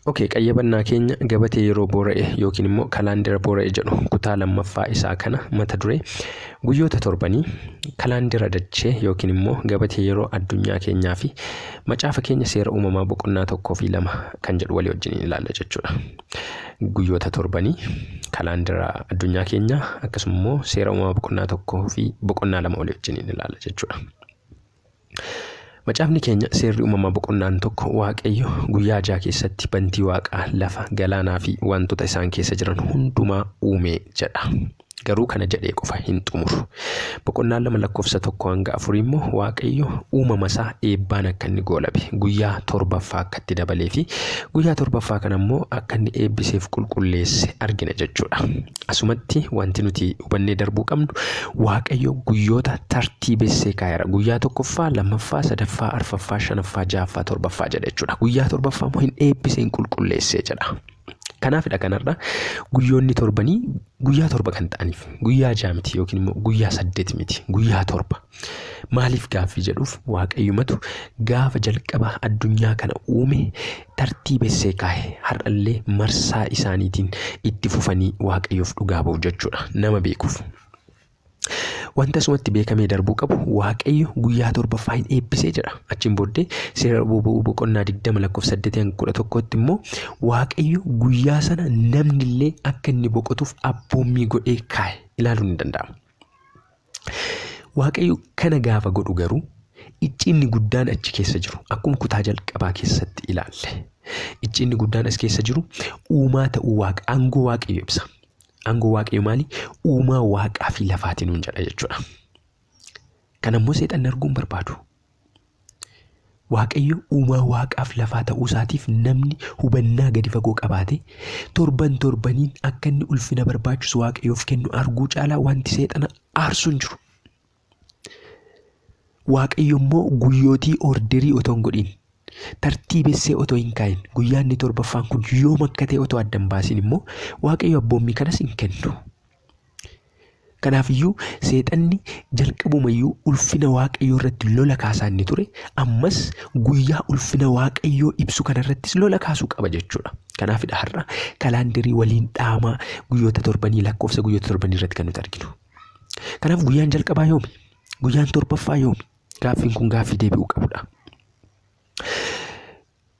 Okay, qayyabannaa keenya gabatee yeroo boora'e yookiin immoo kalaandira boora'e jedhu kutaa lammaffaa isaa kana mata duree guyyoota torbanii, kalaandira dachee yookiin immoo gabatee yeroo addunyaa keenyaa fi macaafa keenya seera uumamaa boqonnaa 1 fi 2 kan jedhu walii wajjiniin ilaalla jechuudha. Guyyoota torbanii, kalaandira addunyaa keenyaa akkasuma immoo seera uumamaa boqonnaa 1 fi boqonnaa 2 walii wajjiniin ilaalla jechuudha. Macaafni keenya seerri uumamaa boqonnaan 1 Waaqayyo guyyaa ja'a keessatti bantii waaqaa, lafa, galaanaa fi wantoota isaan keessa jiran hundumaa uume jedha. Garuu kana jedhee qofa hin xumuru. Boqonnaan 2 lakkoofsa 1 hanga 4 immoo Waaqayyo uumama isaa eebbaan akka inni goolabe, guyyaa torbaffaa akka itti dabalee fi guyyaa torbaffaa kana immoo akka inni eebbiseef qulqulleesse argina jechuudha. Asumatti wanti nuti hubannee darbuu qabnu Waaqayyo guyyoota tartiibessee kaa'eera. Guyyaa tokkoffaa, lammaffaa, sadaffaa, arfaffaa, shanaffaa, ja'affaa, torbaffaa jedha jechuudha. Guyyaa torbaffaa immoo hin eebbise, hin qulqulleessee jedha. Kanaafidha kanarra guyyoonni torbanii guyyaa torba kan ta'aniif guyyaa ja'a miti yookiin immoo guyyaa saddeet miti guyyaa torba. Maaliif gaaffii jedhuuf Waaqayyumatu gaafa jalqaba addunyaa kana uume tartiibessee kaa'e har'allee marsaa isaaniitiin itti fufanii Waaqayyoof dhugaa ba'u jechuudha nama beekuuf. Wanta asumatti beekamee darbuu qabu Waaqayyo guyyaa torbaffaa hin eebbisee jedha. Achiin booddee seera boba'uu boqonnaa 20 lakkoofsa 8 hanga 11tti immoo Waaqayyo guyyaa sana namni illee akka inni boqotuuf abboommii godhee kaa'e ilaaluun ni danda'ama. Waaqayyo kana gaafa godhu garuu icciinni guddaan achi keessa jiru akkuma kutaa jalqabaa keessatti ilaalle. Icciinni guddaan as keessa jiru uumaa ta'uu waaqa aangoo Waaqayyo ibsa. Aangoo Waaqayyo maali? Uumaa waaqaa fi lafaati nuun jedha jechuudha. Kana immoo seexanni arguu hin barbaadu. Waaqayyo uumaa waaqaaf lafaa ta'uu isaatiif namni hubannaa gadi fagoo qabaate torban torbaniin akka inni ulfina barbaachisu Waaqayyoof kennu arguu caalaa wanti seexana aarsu hin jiru. Waaqayyo immoo guyyootii orderii otoo hin godhin tartiibessee otoo hin kaa'in guyyaa inni torbaffaan kun yoom akka ta'e otoo adda hin baasin immoo Waaqayyo abboommii kanas hin kennu. Kanaafiyyuu seexanni jalqabumayyuu ulfina Waaqayyoo irratti lola kaasaa inni ture ammas guyyaa ulfina Waaqayyoo ibsu kanarrattis lola kaasuu qaba jechuudha. Kanaafidha har'a kalaandarii waliin dhaamaa guyyoota torbanii lakkoofsa guyyoota torbanii irratti kan nuti arginu. Kanaaf guyyaan jalqabaa yoomi? Guyyaan torbaffaa yoomi? Gaaffiin kun gaaffii deebi'uu qabudha.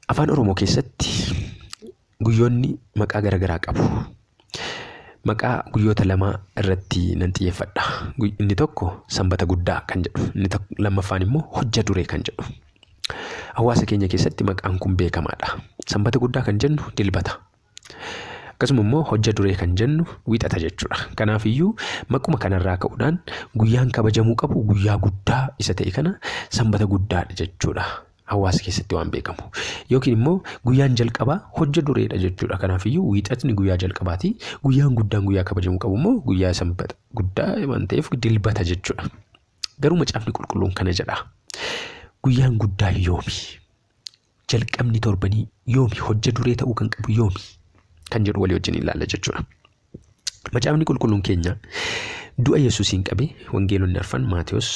Afaan Oromoo keessatti guyyoonni maqaa garaagaraa qabu. Maqaa guyyoota lamaa irratti nan xiyyeeffadha. Inni tokko sanbata guddaa kan jedhu, inni lammaffaan immoo hojja duree kan jedhu. Hawaasa keenya keessatti maqaan kun beekamaadha. Sanbata guddaa kan jennu dilbata. Akkasuma immoo hojja duree kan jennu wixata jechuudha. Kanaaf iyyuu maquma kanarraa ka'uudhaan guyyaan kabajamuu qabu guyyaa guddaa isa ta'e kana sanbata guddaadha jechuudha. Hawaasa keessatti waan beekamu. Yookiin immoo guyyaan jalqabaa hojja dureedha jechuudha. Kanaaf iyyuu wiixatni guyyaa jalqabaati. Guyyaan guddaan guyyaa kabajamuu qabu immoo guyyaa sanbata guddaa waan ta'eef dilbata jechuudha. Garuu macaafni qulqulluun kana jedha. Guyyaan guddaa yoomi? Jalqabni torbanii yoomi? Hojja duree ta'uu kan qabu yoomi? Kan jedhu walii wajjin ilaalla jechuudha. Macaafni qulqulluun keenya du'a Yesuusiin qabe wangeelonni arfan Maatewos,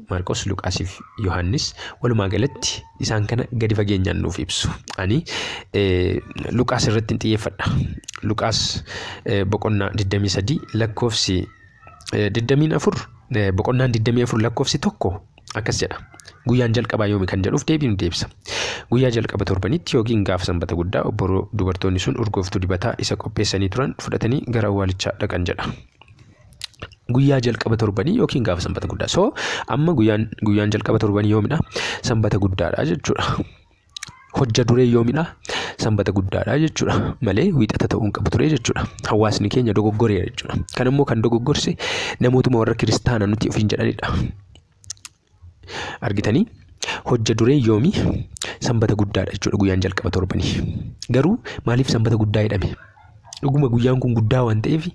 Maarqos, Luqaasii fi Yohaannis walumaa galatti isaan kana gadi fageenyaan nuuf ibsu. Ani Luqaas irratti hin xiyyeeffadha. Luqaas boqonnaa 23 lakkoofsi 24 boqonnaan 24 lakkoofsi 1 akkas jedha. Guyyaan jalqabaa yoomi kan jedhuuf deebii nu deebisa. Guyyaa jalqaba torbanitti yookiin gaafa sanbata guddaa obboroo dubartoonni sun urgooftuu dibataa isa qopheessanii turan fudhatanii gara awwaalichaa dhaqan jedha. Guyyaa jalqaba torbanii yookiin gaafa sanbata guddaa. So amma guyyaan guyyaan jalqaba torbanii yoomidha? Sanbata guddaadha jechuudha. Hojja duree yoomidha? Sanbata guddaadha jechuudha. Malee wiixata ta'uu hin qabu ture jechuudha. Hawaasni keenya dogoggoreera jechuudha. Kan immoo kan dogoggorse namootuma warra kiristaana nuti ofiin jedhanidha. Argitanii? Hojja duree yoomi? Sanbata guddaadha jechuudha guyyaan jalqaba torbanii. Garuu maaliif sanbata guddaa jedhame? Dhuguma guyyaan kun guddaa waan ta'eef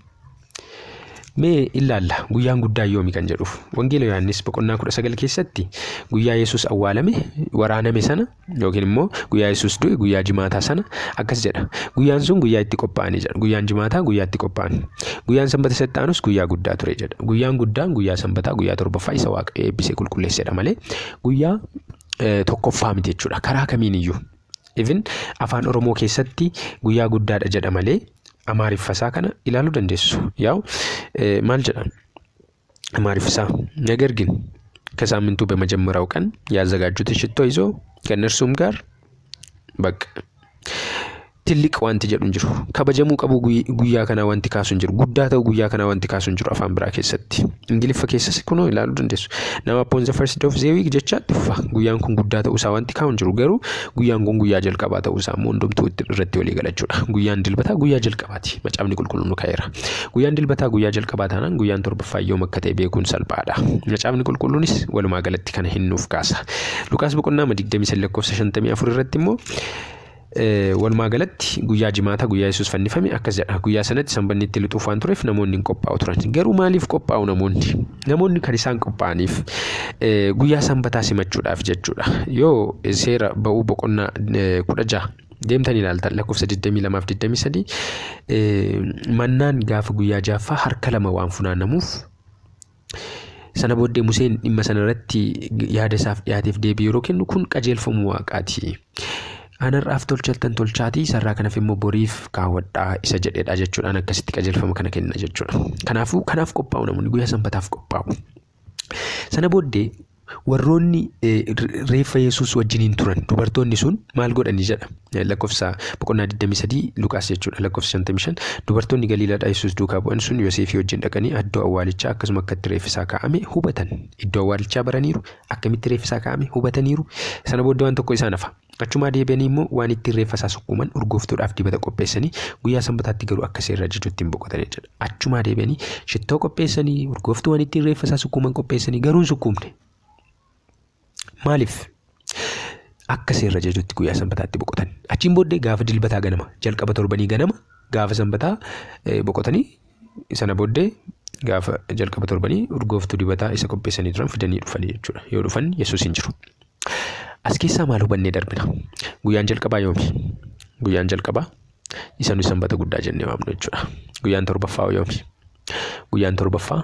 Mee ilaalla guyyaan guddaa yoomi kan jedhuuf. Wangeela Yohaannis boqonnaa 19 keessatti guyyaa Yesuus awwaalame waraaname sana yookiin immoo guyyaa Yesuus du'e guyyaa jimaataa sana akkas jedha. Guyyaan sun guyyaa itti qophaa'anii jedha. Guyyaan jimaataa guyyaa itti qophaa'an. Guyyaan sanbata isatti aanus guyyaa guddaa ture jedha. Guyyaan guddaan guyyaa sanbataa guyyaa torbaffaa isa Waaqayyo eebbisee qulqulleessedha malee guyyaa tokkoffaa miti jechuudha. Karaa kamiin iyyuu. Even Afaan Oromoo keessatti guyyaa guddaadha jedha malee Amaariffasaa kana ilaaluu dandeessu. Yaa'u maal jedha Amaariffasaa? ነገር ግን ከሳምንቱ በመጀመሪያው ቀን ያዘጋጁትን ሽቶ ይዞ ከእነርሱም ጋር በቃ ትልቅ wanti jedhu hin jiru. Kabajamuu qabu guyyaa kanaa wanti kaasu hin jiru. Guddaa ta'u guyyaa kanaa wanti kaasu hin jiru afaan biraa keessatti. Ingiliffa keessas kunoo ilaaluu dandeessu. Nama upon the first day of the week jecha itti fufa. Guyyaan kun guddaa ta'uu isaa wanti kaa'u hin jiru. Garuu guyyaan kun guyyaa jalqabaa ta'uu isaa immoo hundumtuu irratti walii galachuudha. Guyyaan Dilbataa guyyaa jalqabaati. Macaafni Qulqulluun nu kaa'eera. Guyyaan Dilbataa guyyaa jalqabaa taanaan guyyaan torbaffaa yoom akka ta'e beekuun salphaadha. Macaafni Qulqulluunis walumaa galatti kana hin nuuf kaasa. Luqaas boqonnaa 23 lakkoofsa 54 irratti immoo walumaa galatti guyyaa Jimaataa, guyyaa Yesuus fannifame, akkas jedha. Guyyaa sanatti Sanbanni itti lixuuf waan tureef namoonni hin qophaa'u turan. Garuu maaliif qophaa'u namoonni? Namoonni kan isaan qophaa'aniif guyyaa Sanbataa simachuudhaaf jechuudha. Yoo Seera Ba'uu boqonnaa 16 deemtan ilaaltan, lakkoofsa 22 fi 23, mannaan gaafa guyyaa jaaffaa harka lama waan funaanamuuf, sana booddee Museen dhimma sana irratti yaada isaaf dhiyaateef deebii yeroo kennu, kun qajeelfamuu Waaqaati. Anarraaf tolchattan tolchaatii sarraa kanaaf immoo boriif kaawwadhaa isa jedhedha jechuudhaan akkasitti qajeelfama kana kenna jechuudha. Kanaafuu kanaaf qophaa'u, namoonni guyyaa Sanbataaf qophaa'u. Sana booddee warroonni reeffa Yesuus wajjiniin turan dubartoonni sun maal godhani jedha, lakkoofsa boqonnaa 23 Luqaas jechuudha, lakkoofsa 55. Dubartoonni Galiilaadhaa Yesuus duukaa bu'an sun Yoseefii wajjin dhaqanii iddoo awwaalichaa akkasuma akka itti reeffi isaa kaa'ame hubatan. Iddoo awwaalichaa baraniiru, akkamitti reeffi isaa kaa'ame hubataniiru. Sana booddee waan tokko isaan hafa. Achumaa deebi'anii immoo waan ittiin reeffa isaa sukkuuman urgooftuudhaaf dibata qopheessanii, guyyaa Sanbataatti garuu akka seerri ajajutti hin boqotanii jedha. Achumaa deebi'anii shittoo qopheessanii, urgooftuu waan ittiin reeffa isaa sukkuuman qopheessanii, garuu hin sukkuumne. Maaliif? Akka seerri ajajutti guyyaa Sanbataatti boqotan. Achiin booddee gaafa Dilbataa ganama, jalqaba torbanii ganama, gaafa Sanbataa boqotanii, sana booddee gaafa jalqaba torbanii urgooftuu dibataa isa qopheessanii turan fidanii dhufanii jechuudha. Yoo dhufan Yesuus hin jiru. As keessaa maal hubannee darbina? Guyyaan jalqabaa yoomi? Guyyaan jalqabaa isa nuyi Sanbata guddaa jennee waamnu jechuudha. Guyyaan torbaffaa yoomi? Guyyaan torbaffaa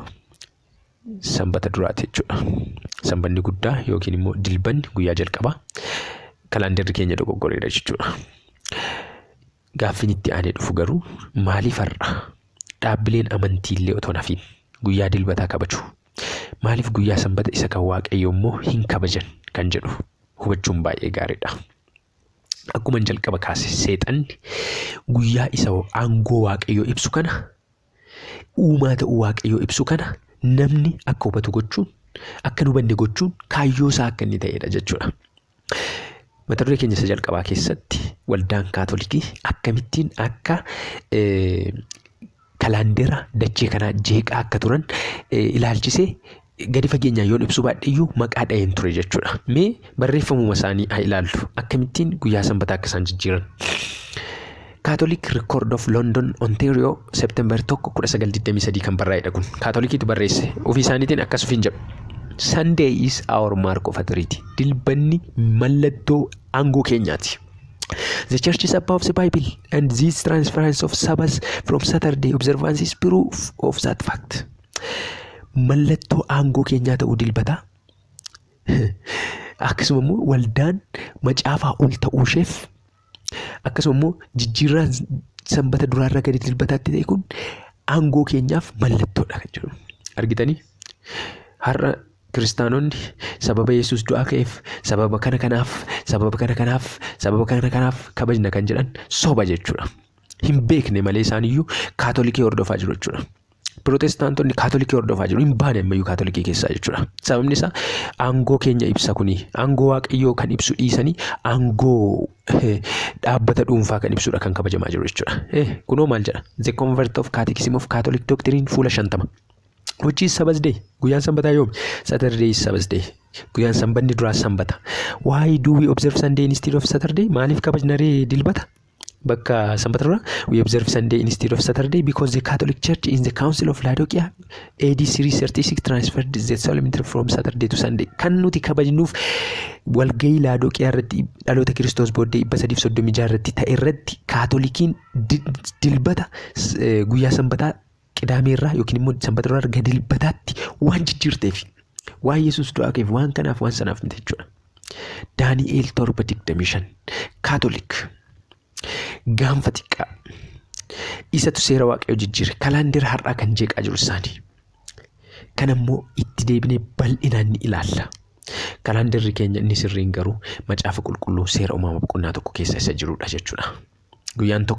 Sanbata duraati jechuudha. Sanbanni guddaa yookiin immoo Dilbanni guyyaa jalqabaa, kalaandarri keenya dogoggoreera jechuudha. Gaaffiin itti aanee dhufu garuu, maaliif har'a dhaabbileen amantiillee otoo hafiin guyyaa Dilbataa kabaju? Maaliif guyyaa Sanbata isa kan Waaqayyoo immoo hin kabajan kan jedhu hubachuun baay'ee gaariidha. Akkuma jalqaba kaase, seexanni guyyaa isa aangoo Waaqayyoo ibsu kana, uumaa ta'uu Waaqayyoo ibsu kana, namni akka hubatu gochuun, akka hin hubanne gochuun kaayyoo isaa akka inni ta'edha jechuudha. Mata duree keenya isa jalqabaa keessatti waldaan Kaatolikii akkamittiin akka kalaandera dachee kanaa jeeqaa akka turan ilaalchisee gadi fageenyaan yoon ibsuu baadheyyuu maqaa dhaheen ture jechuudha. Mee barreeffamuma isaanii haa ilaallu, akkamittiin guyyaa Sanbataa akka isaan jijjiiran. Catholic Record of London, Ontario, September 1 1923 kan barraa'edha kun. Kaatolikiitu barreesse. Ofii isaaniitiin akkas ofiin jedhu. "Sunday is our mark of authority." Dilbanni mallattoo aangoo keenyaati. "The church is above the Bible and this transference of Sabbath from Saturday observance is proof of that fact." Mallattoo aangoo keenyaa ta'uu dilbataa. Akkasuma immoo waldaan macaafaa ol ta'uu isheef, akkasuma immoo jijjiirraan Sanbata duraarraa gadi Dilbataatti ta'e kun aangoo keenyaaf mallattoodha kan jedhu. Argitanii? Har'a kiristaanonni sababa Yesuus du'aa ka'eef, sababa kana kanaaf, sababa kana kanaaf, sababa kana kanaaf kabajna kan jedhan soba jechuudha. Hin beekne malee isaaniyyuu Kaatolikii hordofaa jiru jechuudha. Pirootestaantonni Kaatolikii hordofaa jiru. Hin baane ammayyuu Kaatolikii keessaa jechuudha. Sababni isaa aangoo keenya ibsa kuni, aangoo Waaqayyoo kan ibsu dhiisanii aangoo dhaabbata dhuunfaa kan ibsudha kan kabajamaa jiru jechuudha. Kunoo maal jedha? The Convert of Catechism of Catholic Doctrine, fuula 50. Which is Sabbath day? Guyyaan Sanbataa yoomi? Saturday is Sabbath day. Guyyaan Sanbanni duraa Sanbata. Why do we observe Sunday instead of Saturday? Maaliif kabajna ree Dilbata bakka Sanbata duraa? We observe Sunday instead of Saturday because the Catholic Church in the Council of Laodicea AD 336 transferred the solemnity from Saturday to Sunday. Kan nuti kabajnuuf walgahii Laadoqiyaa irratti dhaloota Kiristoos booddee 336 irratti ta'e irratti Kaatolikiin Dilbata guyyaa Sanbataa Qidaamee irraa yookiin immoo Sanbata duraa gara Dilbataatti waan jijjiirteef, waan Yesuus du'aa ka'eef, waan kanaaf waan sanaaf miti jechuudha. Daani'eel 7:25. Kaatolik gaanfa xiqqaa isatu seera Waaqayyoo jijjiire. Kalaandira har'aa kan jeeqaa jiru isaanii. Kan ammoo itti deebinee bal'inaan ni ilaalla. Kalaandirri keenya inni sirriin garuu Macaafa Qulqulluu Seera Uumamaa boqonnaa 1 keessa isa jirudha jechuudha. Guyyaan tokko.